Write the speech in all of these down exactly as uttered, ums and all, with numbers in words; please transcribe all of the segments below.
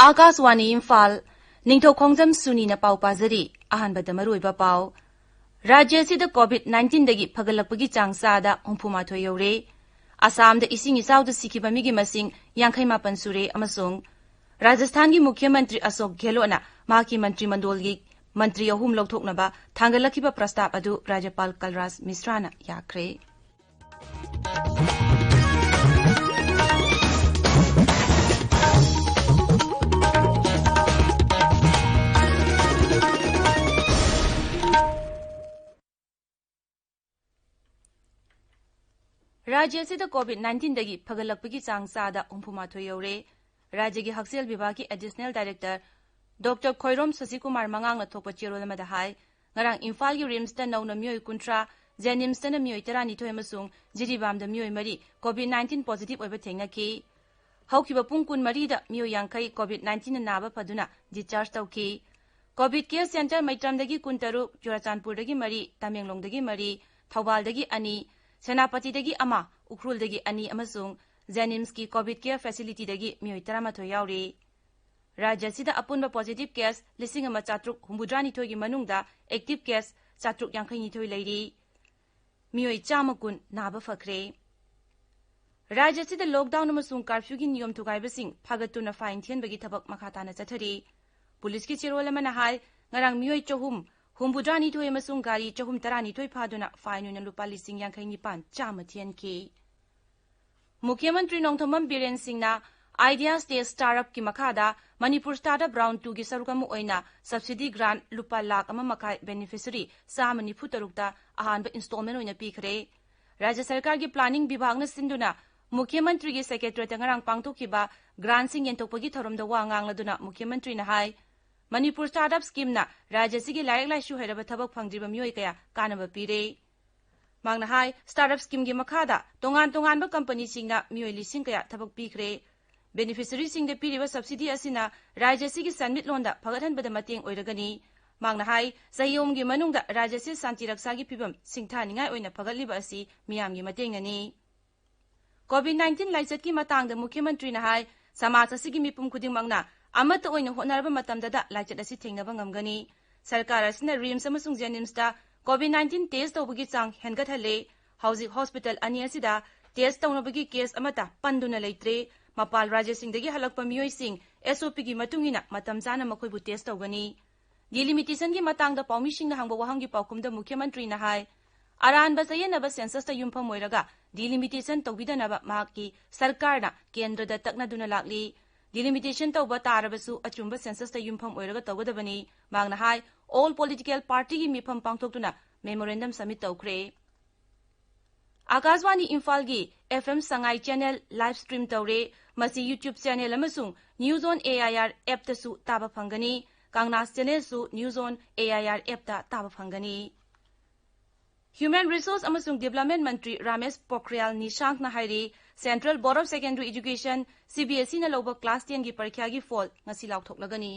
ꯑꯥꯀꯥꯁꯋꯥꯅꯤ ꯏꯝꯐꯥꯜ, ꯅꯤꯡꯊꯧ ꯈꯣꯡꯖꯝ ꯁꯨꯅꯤꯅ ꯄꯥꯎ ꯄꯥꯖꯔꯤ꯫ ꯑꯍꯥꯟꯕꯗ ꯃꯔꯨꯑꯣꯏꯕ ꯄꯥꯎ꯫ ꯔꯥꯖ꯭ꯌ ꯑꯁꯤꯗ ꯀꯣꯚꯤꯗ ꯅꯥꯏꯟꯇꯤꯟꯗꯒꯤ ꯐꯒꯠꯂꯛꯄꯒꯤ ꯆꯥꯡ ꯆꯥꯗ ꯍꯨꯝꯐꯨ ꯃꯥꯊꯣꯏ ꯌꯧꯔꯦ꯫ ꯑꯁꯥꯝꯗ ꯏꯁꯤꯡ ꯏꯆꯥꯎꯗ ꯁꯤꯈꯤꯕ ꯃꯤꯒꯤ ꯃꯁꯤꯡ ꯌꯥꯡꯈꯩ ꯃꯥꯄꯟ ꯁꯨꯔꯦ ꯑꯃꯁꯨꯡ ꯔꯥꯖꯁꯊꯥꯟꯒꯤ ꯃꯨꯈ꯭ꯌ ꯃꯟꯇ꯭ꯔꯤ ꯑꯁꯣꯛ ꯒꯦꯍꯂꯣꯠꯅ ꯃꯍꯥꯛꯀꯤ ꯃꯟꯇ꯭ꯔꯤ ꯃꯟꯗꯣꯜꯒꯤ ꯃꯟꯇ꯭ꯔꯤ ꯑꯍꯨꯝ ꯂꯧꯊꯣꯛꯅꯕ ꯊꯥꯡꯒꯠꯂꯛꯈꯤꯕ ꯄ꯭ꯔꯁꯇꯥꯕ ꯑꯗꯨ ꯔꯥꯖ꯭ꯌꯄꯥꯜ ꯀꯜꯔꯥꯖ ꯃꯤꯁ꯭ꯔꯥꯅ ꯌꯥꯈ꯭ꯔꯦ꯫ ꯔꯥꯖ꯭ꯌ ꯑꯁꯤꯗ ꯀꯣꯚꯤꯗ ꯅꯥꯏꯟꯇꯤꯟꯗꯒꯤ ꯐꯒꯠꯂꯛꯄꯒꯤ ꯆꯥꯡ ꯆꯥꯗ ꯍꯨꯝꯐꯨ ꯃꯥꯊꯣꯏ ꯌꯧꯔꯦ꯫ ꯔꯥꯖ꯭ꯌꯒꯤ ꯍꯛꯁꯦꯜ ꯕꯤꯚꯥꯒꯀꯤ ꯑꯦꯗꯤꯁꯅꯦꯜ ꯗꯥꯏꯔꯦꯛꯇꯔ ꯗꯣꯛꯇꯔ ꯈꯣꯏꯔꯣꯝ ꯁꯁꯤꯀꯨꯃꯥꯔ ꯃꯉꯥꯡꯅ ꯊꯣꯛꯄ ꯆꯦꯔꯣꯜ ꯑꯃꯗ ꯍꯥꯏ, ꯉꯔꯥꯡ ꯏꯝꯐꯥꯜꯒꯤ ꯔꯤꯝꯁꯇ ꯅꯧꯅ ꯃꯤꯑꯣꯏ ꯀꯨꯟꯊ꯭ꯔꯥ, ꯖꯦꯅꯤꯝꯁꯇꯅ ꯃꯤꯑꯣꯏ ꯇꯔꯥꯅꯤꯊꯣꯏ ꯑꯃꯁꯨꯡ ꯖꯤꯔꯤꯕꯥꯝꯗ ꯃꯤꯑꯣꯏ ꯃꯔꯤ ꯀꯣꯚꯤꯗ ꯅꯥꯏꯟꯇꯤꯟ ꯄꯣꯖꯤꯇꯤꯚ ꯑꯣꯏꯕ ꯊꯦꯡꯅꯈꯤ꯫ ꯍꯧꯈꯤꯕ ꯄꯨꯡ ꯀꯨꯟꯃꯔꯤꯗ ꯃꯤꯑꯣꯏ ꯌꯥꯡꯈꯩ ꯀꯣꯚꯤꯗ ꯅꯥꯏꯟꯇꯤꯟꯅ ꯅꯥꯕ ꯐꯗꯨꯅ ꯗꯤꯁꯆꯥꯔꯖ ꯇꯧꯈꯤ꯫ ꯀꯣꯚꯤꯗ ꯀꯦꯌꯔ ꯁꯦꯟꯇꯔ ꯃꯩꯇ꯭ꯔꯝꯗꯒꯤ ꯀꯨꯟꯇꯔꯨꯛ, ꯆꯨꯔꯥꯆꯥꯟꯄꯨꯔꯗꯒꯤ ꯃꯔꯤ, ꯇꯃꯦꯡꯂꯣꯡꯗꯒꯤ ꯃꯔꯤ, ꯊꯧꯕꯥꯜꯗꯒꯤ ꯑꯅꯤ, ꯁꯦꯅꯥꯄꯇꯤꯗꯒꯤ ꯑꯃ, ꯎꯈ꯭ꯔꯨꯜꯗꯒꯤ ꯑꯅꯤ ꯑꯃꯁꯨꯡ ꯖꯦꯅꯤꯝꯁꯀꯤ ꯀꯣꯚꯤꯗ ꯀꯦꯌꯔ ꯐꯦꯁꯤꯂꯤꯇꯤꯗꯒꯤ ꯃꯤꯑꯣꯏ ꯇꯔꯥꯃꯥꯊꯣꯏ ꯌꯥꯎꯔꯤ꯫ ꯔꯥꯖ꯭ꯌ ꯑꯁꯤꯗ ꯑꯄꯨꯟꯕ ꯄꯣꯖꯤꯇꯤꯚ ꯀꯦꯁ ꯂꯤꯁꯤꯡ ꯑꯃ ꯆꯥꯇ꯭ꯔꯨꯛ ꯍꯨꯝꯐꯨꯇꯔꯥꯅꯤꯊꯣꯏꯒꯤ ꯃꯅꯨꯡꯗ ꯑꯦꯛꯇꯤꯚ ꯀꯦꯁ ꯆꯥꯇ꯭ꯔꯨꯛ ꯌꯥꯡꯈꯩꯅꯤꯊꯣꯏ ꯂꯩꯔꯤ꯫ ꯃꯤꯑꯣꯏ ꯆꯥꯝꯃ ꯀꯨꯟ ꯅꯥꯕ ꯐꯈ꯭ꯔꯦ꯫ ꯔꯥꯖ꯭ꯌ ꯑꯁꯤꯗ ꯂꯣꯛꯗꯥꯎꯟ ꯑꯃꯁꯨꯡ ꯀꯥꯔꯐ꯭ꯌꯨꯒꯤ ꯅꯤꯌꯣꯝ ꯊꯨꯒꯥꯏꯕꯁꯤꯡ ꯐꯥꯒꯠꯇꯨꯅ ꯐꯥꯏꯟ ꯊꯤꯍꯟꯕꯒꯤ ꯊꯕꯛ ꯃꯈꯥ ꯇꯥꯅ ꯆꯠꯊꯔꯤ꯫ ꯄꯨꯂꯤꯁꯀꯤ ꯆꯦꯔꯣꯜ ꯑꯃꯅ ꯍꯥꯏ, ꯉꯔꯥꯡ ꯃꯤꯑꯣꯏ ꯆꯍꯨꯝ ꯍꯨꯝꯐꯨꯇꯔꯥꯅꯤꯊꯣꯏ ꯑꯃꯁꯨꯡ ꯒꯥꯔꯤ ꯆꯍꯨꯝ ꯇꯔꯥꯅꯤꯊꯣꯏ ꯐꯥꯗꯨꯅ ꯐꯥꯏꯟ ꯑꯣꯏꯅ ꯂꯨꯄꯥ ꯂꯤꯁꯤꯡ ꯌꯥꯡꯈꯩ ꯅꯤꯄꯥꯟ ꯆꯥꯝꯃ ꯊꯤꯍꯟꯈꯤ꯫ ꯃꯨꯈ꯭ꯌ ꯃꯟꯇ꯭ꯔꯤ ꯅꯣꯡꯊꯣꯝꯕꯝ ꯕꯤꯔꯦꯟ ꯁꯤꯡꯅ ꯑꯥꯏꯗꯤꯌꯥ ꯁ꯭ꯇꯦꯠ ꯁ꯭ꯇꯥꯔꯠ ꯑꯞꯀꯤ ꯃꯈꯥꯗ ꯃꯅꯤꯄꯨꯔ ꯁ꯭ꯇꯥꯔꯠ ꯑꯞ ꯔꯥꯎꯟ ꯇꯨꯒꯤ ꯁꯔꯨꯛ ꯑꯃ ꯑꯣꯏꯅ ꯁꯕꯁꯤꯗꯤ ꯒ꯭ꯔꯥꯟꯠ ꯂꯨꯄꯥ ꯂꯥꯈ ꯑꯃ ꯃꯈꯥꯏ ꯕꯦꯅꯤꯐꯤꯁꯔꯤ ꯆꯥꯝꯃ ꯅꯤꯐꯨ ꯇꯔꯨꯛꯇ ꯑꯍꯥꯟꯕ ꯏꯟꯁꯇꯣꯜꯃꯦꯟ ꯑꯣꯏꯅ ꯄꯤꯈ꯭ꯔꯦ꯫ ꯔꯥꯖ꯭ꯌ ꯁꯔꯀꯥꯔꯒꯤ ꯄ꯭ꯂꯥꯅꯤꯡ ꯕꯤꯚꯥꯒꯅ ꯁꯤꯟꯗꯨꯅ ꯃꯨꯈ꯭ꯌ ꯃꯟꯇ꯭ꯔꯤꯒꯤ ꯁꯦꯀ꯭ꯔꯦꯇꯔꯤꯌꯦꯠꯇ ꯉꯔꯥꯡ ꯄꯥꯡꯊꯣꯛꯈꯤꯕ ꯒ꯭ꯔꯥꯟꯠꯁꯤꯡ ꯌꯦꯟꯊꯣꯛꯄꯒꯤ ꯊꯧꯔꯝꯗ ꯋꯥ ꯉꯥꯡꯂꯗꯨꯅ ꯃꯨꯈ꯭ꯌ ꯃꯟꯇ꯭ꯔꯤꯅ ꯍꯥꯏ, ꯃꯅꯤꯄꯨꯔ ꯁ꯭ꯇꯥꯔꯠ ꯑꯞ ꯁ꯭ꯀꯤꯝꯅ ꯔꯥꯖ꯭ꯌ ꯑꯁꯤꯒꯤ ꯂꯥꯏꯔꯤꯛ ꯂꯥꯏꯁꯨ ꯍꯩꯔꯕ ꯊꯕꯛ ꯐꯪꯗ꯭ꯔꯤꯕ ꯃꯤꯑꯣꯏ ꯀꯌꯥ ꯀꯥꯟꯅꯕ ꯄꯤꯔꯦ꯫ ꯃꯍꯥꯛꯅ ꯍꯥꯏ, ꯁ꯭ꯇꯥꯔꯠ ꯑꯞ ꯁ꯭ꯀꯤꯝꯒꯤ ꯃꯈꯥꯗ ꯇꯣꯉꯥꯟ ꯇꯣꯉꯥꯟꯕ ꯀꯝꯄꯅꯤꯁꯤꯡꯅ ꯃꯤꯑꯣꯏ ꯂꯤꯁꯤꯡ ꯀꯌꯥ ꯊꯕꯛ ꯄꯤꯈ꯭ꯔꯦ꯫ ꯕꯦꯅꯤꯐꯤꯁꯔꯤꯁꯤꯡꯗ ꯄꯤꯔꯤꯕ ꯁꯕꯁꯤꯗꯤ ꯑꯁꯤꯅ ꯔꯥꯖ꯭ꯌ ꯑꯁꯤꯒꯤ ꯁꯦꯟꯃꯤꯠꯂꯣꯟꯗ ꯐꯒꯠꯍꯟꯕꯗ ꯃꯇꯦꯡ ꯑꯣꯏꯔꯒꯅꯤ꯫ ꯃꯍꯥꯛꯅ ꯍꯥꯏ, ꯆꯍꯤ ꯑꯍꯨꯝꯒꯤ ꯃꯅꯨꯡꯗ ꯔꯥꯖ꯭ꯌ ꯑꯁꯤ ꯁꯥꯟꯇꯤ ꯔꯛꯁꯥꯒꯤ ꯐꯤꯚꯝ ꯁꯤꯡꯊꯥꯅꯤꯡꯉꯥꯏ ꯑꯣꯏꯅ ꯐꯒꯠꯂꯤꯕ ꯑꯁꯤ ꯃꯤꯌꯥꯝꯒꯤ ꯃꯇꯦꯡꯅꯅꯤ꯫ ꯀꯣꯚꯤꯗ ꯅꯥꯏꯟꯇꯤꯟ ꯂꯥꯏꯆꯠꯀꯤ ꯃꯇꯥꯡꯗ ꯃꯨꯈ꯭ꯌ ꯃꯟꯇ꯭ꯔꯤꯅ ꯍꯥꯏ, ꯁꯃꯥꯖ ꯑꯁꯤꯒꯤ ꯃꯤꯄꯨꯝ ꯈꯨꯗꯤꯡꯃꯛꯅ ꯑꯃꯠꯇ ꯑꯣꯏꯅ ꯍꯣꯠꯅꯔꯕ ꯃꯇꯝꯗꯗ ꯂꯥꯏꯆꯠ ꯑꯁꯤ ꯊꯦꯡꯅꯕ ꯉꯝꯒꯅꯤ꯫ ꯁꯔꯀꯥꯔ ꯑꯁꯤꯅ ꯔꯤꯝꯁ ꯑꯃꯁꯨꯡ ꯖꯦꯅꯤꯝꯁꯇ ꯀꯣꯚꯤꯗ ꯅꯥꯏꯟꯇꯤꯟ ꯇꯦꯁ ꯇꯧꯕꯒꯤ ꯆꯥꯡ ꯍꯦꯟꯒꯠꯍꯜꯂꯦ꯫ ꯍꯧꯖꯤꯛ ꯍꯣꯁꯄꯤꯇꯥꯜ ꯑꯅꯤ ꯑꯁꯤꯗ ꯇꯦꯁ ꯇꯧꯅꯕꯒꯤ ꯀꯦꯁ ꯑꯃꯠꯇ ꯄꯟꯗꯨꯅ ꯂꯩꯇ꯭ꯔꯦ꯫ ꯃꯄꯥꯟ ꯔꯥꯖ꯭ꯌꯁꯤꯡꯗꯒꯤ ꯍꯜꯂꯛꯄ ꯃꯤꯑꯣꯏꯁꯤꯡ ꯑꯦꯁ ꯑꯣ ꯄꯤꯒꯤ ꯃꯇꯨꯡ ꯏꯟꯅ ꯃꯇꯝ ꯆꯥꯅ ꯃꯈꯣꯏꯕꯨ ꯇꯦꯁ ꯇꯧꯒꯅꯤ꯫ ꯗꯤꯂꯤꯃꯤꯇꯦꯁꯟꯒꯤ ꯃꯇꯥꯡꯗ ꯄꯥꯎꯃꯤꯁꯤꯡꯅ ꯍꯪꯕ ꯋꯥꯍꯪꯒꯤ ꯄꯥꯎꯈꯨꯝꯗ ꯃꯨꯈ꯭ꯌ ꯃꯟꯇ꯭ꯔꯤꯅ ꯍꯥꯏ, ꯑꯔꯥꯟꯕ ꯆꯌꯦꯠꯅꯕ ꯁꯦꯟꯁꯁꯇ ꯌꯨꯝꯐꯝ ꯑꯣꯏꯔꯒ ꯗꯤꯂꯤꯃꯤꯇꯦꯁꯟ ꯇꯧꯕꯤꯗꯅꯕ ꯃꯍꯥꯛꯀꯤ ꯁꯔꯀꯥꯔꯅ ꯀꯦꯟꯗ꯭ꯔꯗ ꯇꯛꯅꯗꯨꯅ ꯂꯥꯛꯂꯤ꯫ ꯗꯤꯂꯤꯃꯤꯇꯦꯁꯟ ꯇꯧꯕ ꯇꯥꯔꯕꯁꯨ ꯑꯆꯨꯝꯕ ꯁꯦꯟꯁꯁꯇ ꯌꯨꯝꯐꯝ ꯑꯣꯏꯔꯒ ꯇꯧꯒꯗꯕꯅꯤ꯫ ꯃꯍꯥꯛꯅ ꯍꯥꯏ, ꯑꯣꯜ ꯄꯣꯂꯤꯇꯤꯀꯦꯜ ꯄꯥꯔꯇꯤꯒꯤ ꯃꯤꯐꯝ ꯄꯥꯡꯊꯣꯛꯇꯨꯅ ꯃꯦꯃꯣꯔꯦꯟꯗꯝ ꯁꯕꯃꯤꯠ ꯇꯧꯈ꯭ꯔꯦ꯫ ꯑꯥꯀꯥꯁꯕꯥꯅꯤ ꯏꯝꯐꯥꯜꯒꯤ ꯑꯦꯐ ꯑꯦꯝ ꯁꯉꯥꯏ ꯆꯦꯅꯦꯜ ꯂꯥꯏꯚ ꯁ꯭ꯇ꯭ꯔꯤꯝ ꯇꯧꯔꯦ꯫ ꯃꯁꯤ YouTube ꯆꯦꯅꯦꯜ ꯑꯃꯁꯨꯡ News on A I R ꯑꯦꯞꯇꯁꯨ ꯇꯥꯕ ꯐꯪꯒꯅꯤ꯫ ꯀꯪꯂꯥꯁ ꯆꯦꯅꯦꯜꯁꯨ News on A I R ꯑꯦꯞꯇ ꯇꯥꯕ ꯐꯪꯒꯅꯤ꯫ ꯍ꯭ꯌꯨꯃꯦꯟ ꯔꯤꯁꯣꯔꯁ ꯑꯃꯁꯨꯡ ꯗꯤꯕ꯭ꯂꯞꯃꯦꯟ ꯃꯟꯇ꯭ꯔꯤ ꯔꯥꯃꯦꯁ ꯄꯣꯈ꯭ꯔꯤꯌꯥꯜ ꯅꯤꯁꯥꯡꯛꯅ ꯍꯥꯏꯔꯤ, central board of secondary education, C B S E ꯂꯧꯕ ꯀ꯭ꯂꯥꯁ ꯇꯦꯟꯒꯤ ꯄꯔꯤꯈ꯭ꯌꯥꯒꯤ ꯐꯣꯜ ꯉꯁꯤ ꯂꯥꯎꯊꯣꯛꯂꯒꯅꯤ꯫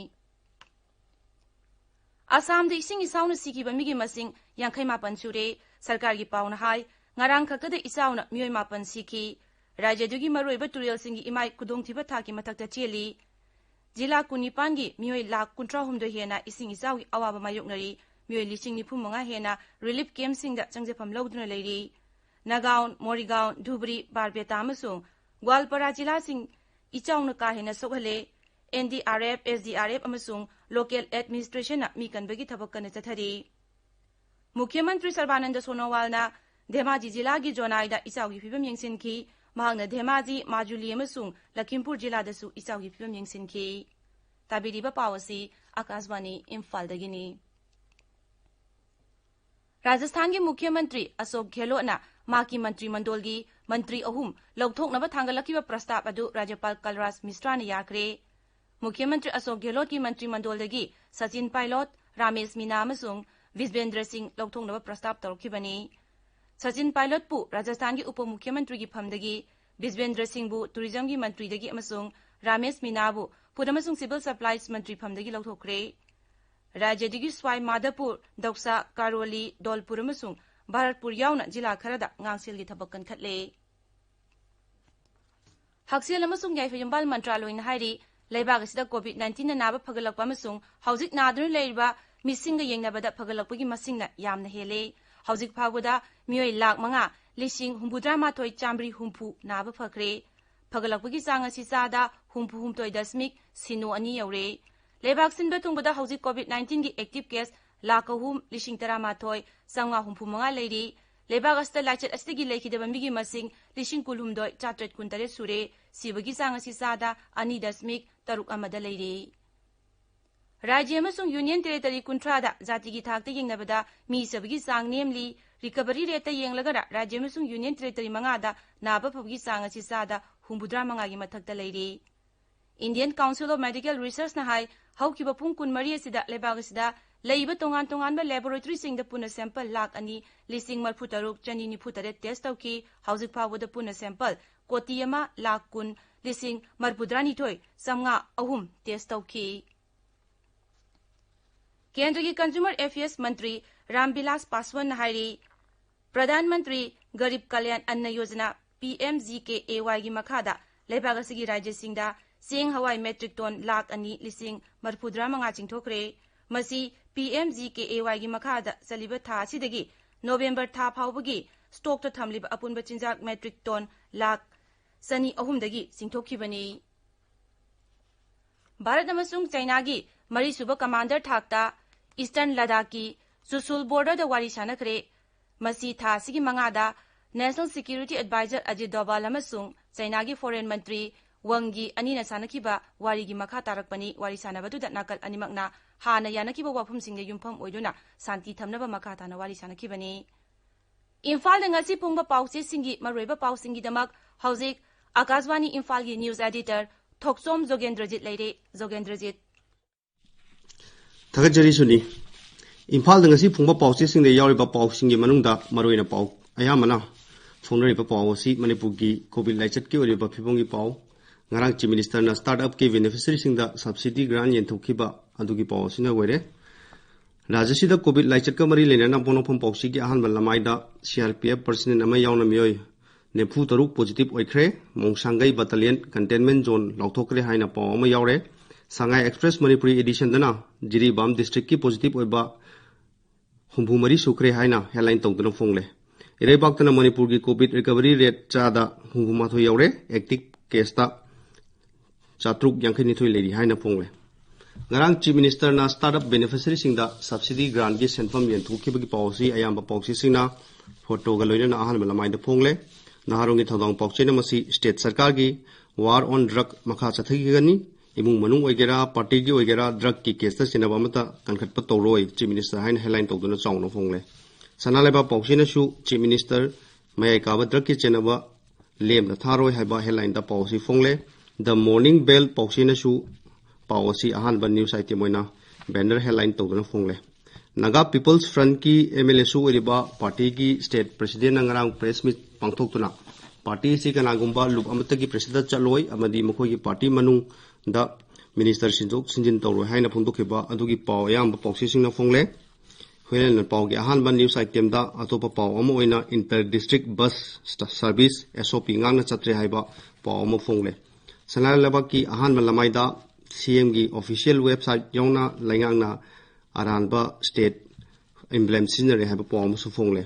ꯑꯁꯥꯝꯗ ꯏꯁꯤꯡ ꯏꯆꯥꯎꯅ ꯁꯤꯈꯤꯕ ꯃꯤꯒꯤ ꯃꯁꯤꯡ ꯌꯥꯡꯈꯩ ꯃꯥꯄꯟ ꯁꯨꯔꯦ꯫ ꯁꯔꯀꯥꯔꯒꯤ ꯄꯥꯎꯅ ꯍꯥꯏ, ꯉꯔꯥꯡ ꯈꯛꯇꯗ ꯏꯆꯥꯎꯅ ꯃꯤꯑꯣꯏ ꯃꯥꯄꯟ ꯁꯤꯈꯤ꯫ ꯔꯥꯖ꯭ꯌꯗꯨꯒꯤ ꯃꯔꯨꯑꯣꯏꯕ ꯇꯨꯔꯦꯜꯁꯤꯡꯒꯤ ꯏꯃꯥꯏ ꯈꯨꯗꯣꯡꯊꯤꯕ ꯊꯥꯛꯀꯤ ꯃꯊꯛꯇ ꯆꯦꯜꯂꯤ꯫ ꯖꯤꯂꯥ ꯀꯨꯟꯅꯤꯄꯥꯟꯒꯤ ꯃꯤꯑꯣꯏ ꯂꯥꯈ ꯀꯨꯟꯊ꯭ꯔꯥꯍꯨꯝꯗꯣꯏ ꯍꯦꯟꯅ ꯏꯁꯤꯡ ꯏꯆꯥꯎꯒꯤ ꯑꯋꯥꯕ ꯃꯥꯌꯣꯛꯅꯔꯤ꯫ ꯃꯤꯑꯣꯏ ꯂꯤꯁꯤꯡ ꯅꯤꯐꯨ ꯃꯉꯥ ꯍꯦꯟꯅ ꯔꯤꯂꯤꯐ ꯀꯦꯝꯞꯁꯤꯡꯗ ꯆꯪꯖꯐꯝ ꯂꯧꯗꯨꯅ ꯂꯩꯔꯤ꯫ ꯅꯒꯥꯎꯟ, ꯃꯣꯔꯤꯒꯥꯎꯟ, ꯙꯨꯕ꯭ꯔꯤ, ꯕꯥꯔꯄꯦꯇꯥ ꯑꯃꯁꯨꯡ ꯒ꯭ꯋꯥꯜꯄꯔꯥ ꯖꯤꯂꯥꯁꯤꯡ ꯏꯆꯥꯎꯅ ꯀꯥ ꯍꯦꯟꯅ ꯁꯣꯛꯍꯜꯂꯦ꯫ N D R F, S D R F ꯑꯃꯁꯨꯡ ꯂꯣꯀꯦꯜ ꯑꯦꯗꯃꯤꯅꯤꯁꯇ꯭ꯔꯦꯁꯟꯅ ꯃꯤ ꯀꯟꯕꯒꯤ ꯊꯕꯛ ꯀꯟꯅ ꯆꯠꯊꯔꯤ꯫ ꯃꯨꯈ꯭ꯌ ꯃꯟꯇ꯭ꯔꯤ ꯁꯔꯕꯥꯅꯟꯗ ꯁꯣꯅꯣꯋꯥꯜꯅ ꯙꯦꯃꯥꯖꯤ ꯖꯤꯂꯥꯒꯤ ꯖꯣꯅꯥꯏꯗ ꯏꯆꯥꯎꯒꯤ ꯐꯤꯕꯝ ꯌꯦꯡꯁꯤꯟꯈꯤ꯫ ꯃꯍꯥꯛꯅ ꯙꯦꯃꯥꯖꯤ, ꯃꯥꯖꯨꯂꯤ ꯑꯃꯁꯨꯡ ꯂꯈꯤꯝꯄꯨꯔ ꯖꯤꯂꯥꯗꯁꯨ ꯏꯆꯥꯎꯒꯤ ꯐꯤꯕꯝ ꯌꯦꯡꯁꯤꯟꯈꯤ꯫ ꯇꯥꯕꯤꯔꯤꯕ ꯄꯥꯎ ꯑꯁꯤ ꯑꯥꯀꯥꯁꯕꯥꯅꯤ ꯏꯝꯐꯥꯜꯗꯒꯤꯅꯤ꯫ ꯔꯥꯖꯁꯊꯥꯟꯒꯤ ꯃꯨꯈ꯭ꯌ ꯃꯟꯇ꯭ꯔꯤ ꯑꯁꯣꯛ ꯒꯦꯍꯂꯣꯠꯅ ꯃꯍꯥꯛꯀꯤ ꯃꯟꯇ꯭ꯔꯤ ꯃꯟꯗꯣꯜꯒꯤ ꯃꯟꯇ꯭ꯔꯤ ꯑꯍꯨꯝ ꯂꯧꯊꯣꯛꯅꯕ ꯊꯥꯡꯒꯠꯂꯛꯈꯤꯕ ꯄ꯭ꯔꯁꯇꯥꯕ ꯑꯗꯨ ꯔꯥꯖ꯭ꯌꯄꯥꯜ ꯀꯜꯔꯥꯖ ꯃꯤꯁ꯭ꯔꯥꯅ ꯌꯥꯈ꯭ꯔꯦ꯫ ꯃꯨꯈ꯭ꯌ ꯃꯟꯇ꯭ꯔꯤ ꯑꯁꯣꯛ ꯒꯦꯍꯂꯣꯠꯀꯤ ꯃꯟꯇ꯭ꯔꯤ ꯃꯟꯗꯣꯜꯗꯒꯤ ꯁꯆꯤꯟ ꯄꯥꯏꯂꯣꯠ, ꯔꯥꯃꯦꯁ ꯃꯤꯅꯥ ꯑꯃꯁꯨꯡ ꯕꯤꯁꯕꯦꯟꯗ꯭ꯔ ꯁꯤꯡ ꯂꯧꯊꯣꯛꯅꯕ ꯄ꯭ꯔꯁꯇꯥꯕ ꯇꯧꯔꯛꯈꯤꯕꯅꯤ꯫ ꯁꯆꯤꯟ ꯄꯥꯏꯂꯣꯠꯄꯨ ꯔꯥꯖꯁꯊꯥꯟꯒꯤ ꯎꯄ ꯃꯨꯈ꯭ꯌ ꯃꯟꯇ꯭ꯔꯤꯒꯤ ꯐꯝꯗꯒꯤ, ꯕꯤꯁꯕꯦꯟꯗ꯭ꯔ ꯁꯤꯡꯕꯨ ꯇꯨꯔꯤꯖꯝꯒꯤ ꯃꯟꯇ꯭ꯔꯤꯗꯒꯤ ꯑꯃꯁꯨꯡ ꯔꯥꯃꯦꯁ ꯃꯤꯅꯥꯕꯨ ꯐꯨꯗ ꯑꯃꯁꯨꯡ ꯁꯤꯚꯤꯜ ꯁꯄ꯭ꯂꯥꯏꯁ ꯃꯟꯇ꯭ꯔꯤ ꯐꯝꯗꯒꯤ ꯂꯧꯊꯣꯛꯈ꯭ꯔꯦ꯫ ꯔꯥꯖ꯭ꯌꯗꯒꯤ ꯁ꯭ꯋꯥꯏ ꯃꯥꯙꯕꯄꯨꯔ, ꯗꯧꯁꯥ, ꯀꯥꯔꯣꯂꯤ, ꯗꯣꯜꯄꯨꯔ ꯑꯃꯁꯨꯡ ꯚꯥꯔꯠꯄꯨꯔ ꯌꯥꯎꯅ ꯖꯤꯂꯥ ꯈꯔꯗ ꯉꯥꯛꯁꯦꯜꯒꯤ ꯊꯕꯛ ꯀꯟꯈꯠꯂꯦ꯫ ꯍꯛꯁꯦꯜ ꯑꯃꯁꯨꯡ ꯌꯥꯏꯐ ꯌꯨꯝꯕꯥꯜ ꯃꯟꯇ꯭ꯔꯥꯂꯣꯏꯅ ꯍꯥꯏꯔꯤ, ꯂꯩꯕꯥꯛ ꯑꯁꯤꯗ COVID nineteen ꯅ ꯅꯥꯕ ꯐꯒꯠꯂꯛꯄ ꯑꯃꯁꯨꯡ ꯍꯧꯖꯤꯛ ꯅꯥꯗꯨꯅ ꯂꯩꯔꯤꯕ ꯃꯤꯁꯤꯡꯒ ꯌꯦꯡꯅꯕꯗ ꯐꯒꯠꯂꯛꯄꯒꯤ ꯃꯁꯤꯡꯅ ꯌꯥꯝꯅ ꯍꯦꯜꯂꯦ꯫ ꯍꯧꯖꯤꯛ ꯐꯥꯎꯕꯗ ꯃꯤꯑꯣꯏ ꯂꯥꯈ ꯃꯉꯥ ꯂꯤꯁꯤꯡ ꯍꯨꯝꯐꯨꯇꯔꯥ ꯃꯥꯊꯣꯏ ꯆꯥꯃꯔꯤ ꯍꯨꯝꯐꯨ ꯅꯥꯕ ꯐꯈ꯭ꯔꯦ꯫ ꯐꯒꯠꯂꯛꯄꯒꯤ ꯆꯥꯡ ꯑꯁꯤ ꯆꯥꯗ ꯍꯨꯝꯐꯨ ꯍꯨꯝꯗꯣꯏ ꯗꯁꯃꯤꯛ ꯁꯤꯅꯣ ꯑꯅꯤ ꯌꯧꯔꯦ꯫ ꯂꯩꯕꯥꯛ ꯁꯤꯟꯕ ꯊꯨꯡꯕꯗ ꯍꯧꯖꯤꯛ COVID nineteen ꯒꯤ active case ꯂꯥꯈ ꯑꯍꯨꯝ ꯂꯤꯁꯤꯡ ꯇꯔꯥꯃꯥꯊꯣꯏ ꯆꯥꯝꯃꯉꯥ ꯍꯨꯝꯐꯨ ꯃꯉꯥ ꯂꯩꯔꯤ꯫ ꯂꯩꯕꯥꯛ ꯑꯁꯤꯗ ꯂꯥꯏꯆꯠ ꯑꯁꯤꯗꯒꯤ ꯂꯩꯈꯤꯗꯕ ꯃꯤꯒꯤ ꯃꯁꯤꯡ ꯂꯤꯁꯤꯡ ꯀꯨꯟꯍꯨꯝꯗꯣꯏ ꯆꯥꯇ꯭ꯔꯦꯠ ꯀꯨꯟꯇꯔꯦꯠ ꯁꯨꯔꯦ꯫ ꯁꯤꯕꯒꯤ ꯆꯥꯡ ꯑꯁꯤ ꯆꯥꯗ ꯑꯅꯤ ꯗꯁꯃꯤꯛ ꯇꯔꯨꯛ ꯑꯃꯗ ꯂꯩꯔꯦ꯫ ꯔꯥꯖ꯭ꯌ ꯑꯃꯁꯨꯡ Union Territory ꯀꯨꯟꯊ꯭ꯔꯥꯗ ꯖꯥꯇꯤꯒꯤ ꯊꯥꯛꯇ ꯌꯦꯡꯅꯕꯗ ꯃꯤ ꯁꯤꯕꯒꯤ ꯆꯥꯡ ꯅꯦꯝꯂꯤ꯫ Recovery rate ꯇ ꯌꯦꯡꯂꯒꯅ ꯔꯥꯖ꯭ꯌ ꯑꯃꯁꯨꯡ Union Territory ꯃꯉꯥꯗ ꯅꯥꯕ ꯐꯕꯒꯤ ꯆꯥꯡ ꯑꯁꯤ ꯆꯥꯗ ꯍꯨꯝꯐꯨꯇꯔꯥ ꯃꯉꯥꯒꯤ ꯃꯊꯛꯇ ꯂꯩꯔꯤ꯫ Indian Council of Medical Research ꯅ ꯍꯥꯏ, ꯍꯧꯈꯤꯕ ꯄꯨꯡ ꯀꯨꯟꯃꯔꯤ ꯑꯁꯤꯗ ꯂꯩꯕꯥꯛ ꯑꯁꯤꯗ ꯂꯩꯕ ꯇꯣꯉꯥꯟ ꯇꯣꯉꯥꯟꯕ laboratory ꯁꯤꯡꯗ ꯄꯨꯟꯅ sample ꯂꯥꯈ ꯑꯅꯤ ꯂꯤꯁꯤꯡ ꯃꯔꯤꯐꯨ ꯇꯔꯨꯛ ꯆꯅꯤ ꯅꯤꯐꯨ ꯇꯔꯦꯠ test ꯇꯧꯈꯤ꯫ ꯍꯧꯖꯤꯛ ꯐꯥꯎꯕꯗ ꯄꯨꯟꯅ sample ꯀꯣꯇꯤ ꯑꯃ ꯂꯥꯈ ꯀꯨꯟ ꯂꯤꯁꯤꯡ ꯃꯔꯤꯐꯨꯇꯔꯥꯅꯤꯊꯣꯏ ꯆꯥꯝꯃꯉꯥ ꯑꯍꯨꯝ test ꯇꯧꯈꯤ꯫ ꯀꯦꯟꯗ꯭ꯔꯒꯤ Consumer Affairs ꯃꯟꯇ꯭ꯔꯤ ꯔꯥꯝꯕꯤꯂꯥꯁ ꯄꯥꯁꯋꯥꯟꯅ ꯍꯥꯏꯔꯤ, Pradhan Mantri Garib Kalyan ꯑꯟꯅ Yojana, P M G K A Y ꯒꯤ ꯃꯈꯥꯗ ꯂꯩꯕꯥꯛ ꯑꯁꯤꯒꯤ ꯔꯥꯖ꯭ꯌꯁꯤꯡꯗ ꯆꯦꯡ ꯍꯋꯥꯏ metric ton ꯂꯥꯈ ꯑꯅꯤ ꯂꯤꯁꯤꯡ ꯃꯔꯤꯐꯨꯇꯔꯥ ꯃꯉꯥ ꯆꯤꯡꯊꯣꯛꯈ꯭ꯔꯦ꯫ ꯃꯁꯤ P M G K A Y ꯒꯤ ꯃꯈꯥꯗ ꯆꯠꯂꯤꯕ ꯊꯥ ꯑꯁꯤꯗꯒꯤ November ꯊꯥ ꯐꯥꯎꯕꯒꯤ stock ꯇ ꯊꯝꯂꯤꯕ ꯑꯄꯨꯟꯕ ꯆꯤꯟꯖꯥꯛ metric ton ꯂꯥꯈ ꯆꯅꯤ ꯑꯍꯨꯝꯗꯒꯤ ꯆꯤꯡꯊꯣꯛꯈꯤꯕꯅꯤ꯫ ꯚꯥꯔꯠ ꯑꯃꯁꯨꯡ ꯆꯩꯅꯥꯒꯤ ꯃꯔꯤꯁꯨꯕ commander ꯊꯥꯛꯇ Eastern ꯂꯗꯥꯈꯀꯤ ꯆꯨꯁꯨꯜ border ꯗ ꯋꯥꯔꯤ ꯁꯥꯟꯅꯈ꯭ꯔꯦ꯫ ꯃꯁꯤ ꯊꯥ ꯑꯁꯤꯒꯤ ꯃꯉꯥꯗ National Security Advisor Ajit Doval ꯑꯃꯁꯨꯡ ꯆꯩꯅꯥꯒꯤ Foreign ꯃꯟꯇ꯭ꯔꯤ ꯋꯪ ꯌꯤ ꯑꯅꯤꯅ ꯁꯥꯟꯅꯈꯤꯕ ꯋꯥꯔꯤꯒꯤ ꯃꯈꯥ ꯇꯥꯔꯛꯄꯅꯤ꯫ ꯋꯥꯔꯤ ꯁꯥꯟꯅꯕꯗꯨꯗ ꯅꯥꯀꯜ ꯑꯅꯤꯃꯛꯅ ꯍꯥꯟꯅ ꯌꯥꯅꯈꯤꯕ ꯋꯥꯐꯝꯁꯤꯡꯗ ꯌꯨꯝꯐꯝ ꯑꯣꯏꯗꯨꯅ ꯁꯥꯟꯇꯤ ꯊꯝꯅꯕ ꯃꯈꯥ ꯇꯥꯅ ꯋꯥꯔꯤ ꯁꯥꯟꯅꯈꯤꯕꯅꯤ꯫ ꯏꯝꯐꯥꯜꯗ ꯉꯁꯤ ꯐꯣꯡꯕ ꯄꯥꯎꯆꯦꯁꯤꯡꯒꯤ ꯃꯔꯨꯑꯣꯏꯕ ꯄꯥꯎꯁꯤꯡꯒꯤꯗꯃꯛ ꯍꯧꯖꯤꯛ ꯑꯀꯥꯁꯕꯥꯅꯤ ꯏꯝꯐꯥꯜꯒꯤ news editor ꯊꯣꯛꯆꯣꯝ ꯖꯣꯒꯦꯟꯗ꯭ꯔꯖꯤꯠ ꯂꯩꯔꯦ꯫ ꯖꯣꯒꯦꯟꯗ꯭ꯔꯖꯤꯠ꯫ ꯊꯥꯒꯠꯆꯔꯤ ꯁꯨꯅꯤ꯫ ꯏꯝꯐꯥꯜꯗ ꯉꯁꯤ ꯐꯣꯡꯕ ꯄꯥꯎꯆꯦꯁꯤꯡꯗ ꯌꯥꯎꯔꯤꯕ ꯄꯥꯎꯁꯤꯡꯒꯤ ꯃꯅꯨꯡꯗ ꯃꯔꯨꯑꯣꯏꯅ ꯄꯥꯎ ꯑꯌꯥꯝꯕꯅ ꯐꯣꯡꯅꯔꯤꯕ ꯄꯥꯎ ꯑꯁꯤ ꯃꯅꯤꯄꯨꯔꯒꯤ COVID ꯂꯥꯏꯆꯠꯀꯤ ꯑꯣꯏꯔꯤꯕ ꯐꯤꯕꯝꯒꯤ ꯄꯥꯎ, ꯉꯔꯥꯡ Chief Minister ꯅ startup ꯀꯤ beneficiary ꯁꯤꯡꯗ subsidy grant ꯌꯦꯟꯊꯣꯛꯈꯤꯕ ꯑꯗꯨꯒꯤ ꯄꯥꯎ ꯑꯁꯤꯅ ꯑꯣꯏꯔꯦ꯫ ꯔꯥꯖ꯭ꯌ ꯑꯁꯤꯗ COVID ꯂꯥꯏꯆꯠꯀ ꯃꯔꯤ ꯂꯩꯅꯅ ꯄꯣꯛꯅꯐꯝ ꯄꯥꯎꯆꯦꯒꯤ ꯑꯍꯥꯟꯕ ꯂꯃꯥꯏꯗ C R P F personnel ꯑꯃ ꯌꯥꯎꯅ ꯃꯤꯑꯣꯏ ꯅꯤꯐꯨ ꯇꯔꯨꯛ positive ꯑꯣꯏꯈ꯭ꯔꯦ꯫ ꯃꯣꯡꯁꯥꯡꯒꯩ battalion containment zone ꯂꯥꯎꯊꯣꯛꯈ꯭ꯔꯦ ꯍꯥꯏꯅ ꯄꯥꯎ ꯑꯃ ꯌꯥꯎꯔꯦ꯫ ꯁꯉꯥꯏ Express ꯃꯅꯤꯄꯨꯔꯤ editionꯗꯅ ꯖꯤꯔꯤꯕꯥꯝ districtꯀꯤ positive ꯑꯣꯏꯕ ꯍꯨꯝꯐꯨ ꯃꯔꯤ ꯁꯨꯈ꯭ꯔꯦ ꯍꯥꯏꯅ headline ꯇꯧꯗꯨꯅ ꯐꯣꯡꯂꯦ꯫ ꯏꯔꯩꯕꯥꯛꯇꯅ ꯃꯅꯤꯄꯨꯔꯒꯤ COVID recovery rate ꯆꯥꯗ ꯍꯨꯝꯐꯨ ꯃꯥꯊꯣꯏ ꯌꯧꯔꯦ꯫ Active caseꯇ ꯆꯥꯇ꯭ꯔꯨꯛ ꯌꯥꯡꯈꯩ ꯅꯤꯊꯣꯏ ꯂꯩꯔꯤ ꯍꯥꯏꯅ ꯐꯣꯡꯂꯦ꯫ ꯉꯔꯥꯡ Chief Ministerꯅ startup beneficiaryꯁꯤꯡꯗ subsidy grantꯀꯤ ꯁꯦꯟꯐꯝ ꯌꯦꯟꯊꯣꯛꯈꯤꯕꯒꯤ ꯄꯥꯎ ꯑꯁꯤ ꯑꯌꯥꯝꯕ ꯄꯥꯎꯆꯦꯁꯤꯡꯅ photoꯒ ꯂꯣꯏꯅꯅ ꯑꯍꯥꯟꯕ ꯂꯃꯥꯏꯗ ꯐꯣꯡꯂꯦ꯫ ꯅꯍꯥꯔꯣꯜꯒꯤ ꯊꯧꯗꯥꯡ ꯄꯥꯎꯆꯦꯅ ꯃꯁꯤ state ꯁꯔꯀꯥꯔꯒꯤ war on drug ꯃꯈꯥ ꯆꯠꯊꯈꯤꯒꯅꯤ꯫ ꯏꯃꯨꯡ ꯃꯅꯨꯡ ꯑꯣꯏꯒꯦꯔꯥ, partyꯒꯤ ꯑꯣꯏꯒꯦꯔꯥ, drugꯀꯤ caseꯇ ꯆꯦꯟꯅꯕ ꯑꯃꯠꯇ ꯀꯟꯈꯠꯄ ꯇꯧꯔꯣꯏ, Chief Minister ꯍꯥꯏꯅ headline ꯇꯧꯗꯨꯅ ꯆꯥꯎꯅ ꯐꯣꯡꯂꯦ꯫ ꯁꯅꯥ ꯂꯩꯕꯥꯛ ꯄꯥꯎꯆꯦꯅꯁꯨ Chief Minister ꯃꯌꯥꯏ ꯀꯥꯕ drugꯀꯤ ꯆꯦꯟꯅꯕ ꯂꯦꯝꯅ ꯊꯥꯔꯣꯏ ꯍꯥꯏꯕ headlineꯗ ꯄꯥꯎ ꯑꯁꯤ ꯐꯣꯡꯂꯦ꯫ The Morning Bell ꯄꯥꯎꯆꯦꯅꯁꯨ ꯄꯥꯎ ꯑꯁꯤ ꯑꯍꯥꯟꯕ news item ꯑꯣꯏꯅ banner headline ꯇꯧꯗꯨꯅ ꯐꯣꯡꯂꯦ꯫ Naga People's Frontꯀꯤ MLAꯁꯨ ꯑꯣꯏꯔꯤꯕ partyꯒꯤ state presidentꯅ ꯉꯔꯥꯡ press meet ꯄꯥꯡꯊꯣꯛꯇꯨꯅ party ꯑꯁꯤ ꯀꯅꯥꯒꯨꯝꯕ ꯂꯨꯞ ꯑꯃꯠꯇꯒꯤ pressureꯗ ꯆꯠꯂꯣꯏ ꯑꯃꯗꯤ ꯃꯈꯣꯏꯒꯤ party ꯃꯅꯨꯡꯗ minister ꯁꯤꯟꯗꯣꯛ ꯁꯤꯟꯖꯤꯟ ꯇꯧꯔꯣꯏ ꯍꯥꯏꯅ ꯐꯣꯡꯗꯣꯛꯈꯤꯕ ꯑꯗꯨꯒꯤ ꯄꯥꯎ ꯑꯌꯥꯝꯕ ꯄꯥꯎꯆꯦꯁꯤꯡꯅ ꯐꯣꯡꯂꯦ꯫ ꯍꯨꯏꯔꯦꯟ ꯄꯥꯎꯒꯤ ꯑꯍꯥꯟꯕ news itemꯗ ꯑꯇꯣꯞꯄ ꯄꯥꯎ ꯑꯃ ꯑꯣꯏꯅ inter district bus service SOP ꯉꯥꯛꯅ ꯆꯠꯇ꯭ꯔꯦ ꯍꯥꯏꯕ ꯄꯥꯎ ꯑꯃ ꯐꯣꯡꯂꯦ꯫ ꯁꯅꯥ ꯂꯩꯕꯥꯛꯀꯤ ꯑꯍꯥꯟꯕ ꯂꯃꯥꯏꯗ CMꯒꯤ official website ꯌꯥꯎꯅ ꯂꯩꯉꯥꯛꯅ ꯑꯔꯥꯟꯕ state emblem ꯁꯤꯖꯤꯟꯅꯔꯦ ꯍꯥꯏꯕ ꯄꯥꯎ ꯑꯃꯁꯨ ꯐꯣꯡꯂꯦ꯫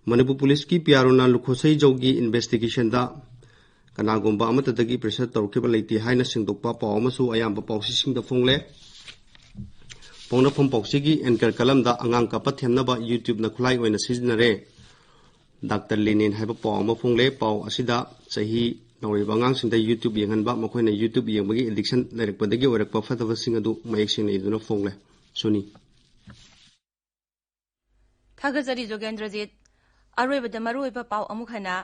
ꯃꯅꯤꯄꯨꯔ ꯄꯨꯂꯤꯁꯀꯤ PROꯅ ꯂꯨꯈꯣꯁꯩ ꯖꯧꯒꯤ investigationꯗ ꯀꯅꯥꯒꯨꯝꯕ ꯑꯃꯠꯇꯗꯒꯤ pressure ꯇꯧꯔꯛꯈꯤꯕ ꯂꯩꯇꯦ ꯍꯥꯏꯅ ꯁꯦꯡꯗꯣꯛꯄ ꯄꯥꯎ ꯑꯃꯁꯨ ꯑꯌꯥꯝꯕ ꯄꯥꯎꯆꯦꯁꯤꯡꯗ ꯐꯣꯡꯂꯦ꯫ ꯄꯣꯛꯅꯐꯝ ꯄꯥꯎꯆꯦꯒꯤ anchor columnꯗ ꯑꯉꯥꯡ ꯀꯥꯞꯄ ꯊꯦꯝꯅꯕ YouTubeꯅ ꯈꯨꯠꯂꯥꯏ ꯑꯣꯏꯅ ꯁꯤꯖꯤꯟꯅꯔꯦ꯫ Doctor Lenin ꯍꯥꯏꯕ ꯄꯥꯎ ꯑꯃ ꯐꯣꯡꯂꯦ꯫ ꯄꯥꯎ ꯑꯁꯤꯗ ꯆꯍꯤ ꯅꯧꯔꯤꯕ ꯑꯉꯥꯡꯁꯤꯡꯗ YouTube ꯌꯦꯡꯍꯟꯕ, ꯃꯈꯣꯏꯅ YouTube ꯌꯦꯡꯕꯒꯤ addiction ꯂꯩꯔꯛꯄꯗꯒꯤ ꯑꯣꯏꯔꯛꯄ ꯐꯠꯇꯕꯁꯤꯡ ꯑꯗꯨ ꯃꯌꯦꯛ ꯁꯦꯡꯅ ꯏꯗꯨꯅ ꯐꯣꯡꯂꯦ꯫ ꯁꯨꯅꯤ꯫ ꯊꯥꯒꯠꯆꯔꯤ ꯖꯣꯒꯦꯟꯗ꯭ꯔꯖꯤꯠ꯫ ꯑꯔꯣꯏꯕꯗ ꯃꯔꯨꯑꯣꯏꯕ ꯄꯥꯎ ꯑꯃꯨꯛ ꯍꯟꯅ꯫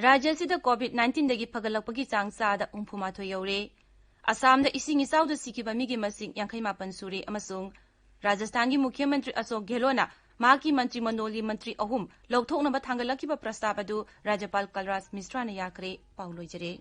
ꯔꯥꯖ꯭ꯌ ꯑꯁꯤꯗ COVID nineteenꯗꯒꯤ ꯐꯒꯠꯂꯛꯄꯒꯤ ꯆꯥꯡ ꯆꯥꯗ ꯍꯨꯝꯐꯨ ꯃꯥꯊꯣꯏ ꯌꯧꯔꯦ꯫ ꯑꯁꯥꯝꯗ ꯏꯁꯤꯡ ꯏꯆꯥꯎꯗ ꯁꯤꯈꯤꯕ ꯃꯤꯒꯤ ꯃꯁꯤꯡ ꯌꯥꯡꯈꯩ ꯃꯥꯄꯟ ꯁꯨꯔꯦ ꯑꯃꯁꯨꯡ ꯔꯥꯖꯁꯊꯥꯟꯒꯤ ꯃꯨꯈ꯭ꯌ ꯃꯟꯇ꯭ꯔꯤ ꯑꯁꯣꯛ ꯒꯦꯍꯂꯣꯠꯅ ꯃꯍꯥꯛꯀꯤ ꯃꯟꯇ꯭ꯔꯤ ꯃꯟꯗꯣꯜꯒꯤ ꯃꯟꯇ꯭ꯔꯤ ꯑꯍꯨꯝ ꯂꯧꯊꯣꯛꯅꯕ ꯊꯥꯡꯒꯠꯂꯛꯈꯤꯕ ꯄ꯭ꯔꯁꯇꯥꯕ ꯑꯗꯨ ꯔꯥꯖ꯭ꯌꯄꯥꯜ ꯀꯜꯔꯥꯖ ꯃꯤꯁ꯭ꯔꯥꯅ ꯌꯥꯈ꯭ꯔꯦ꯫ ꯄꯥꯎ ꯂꯣꯏꯖꯔꯦ꯫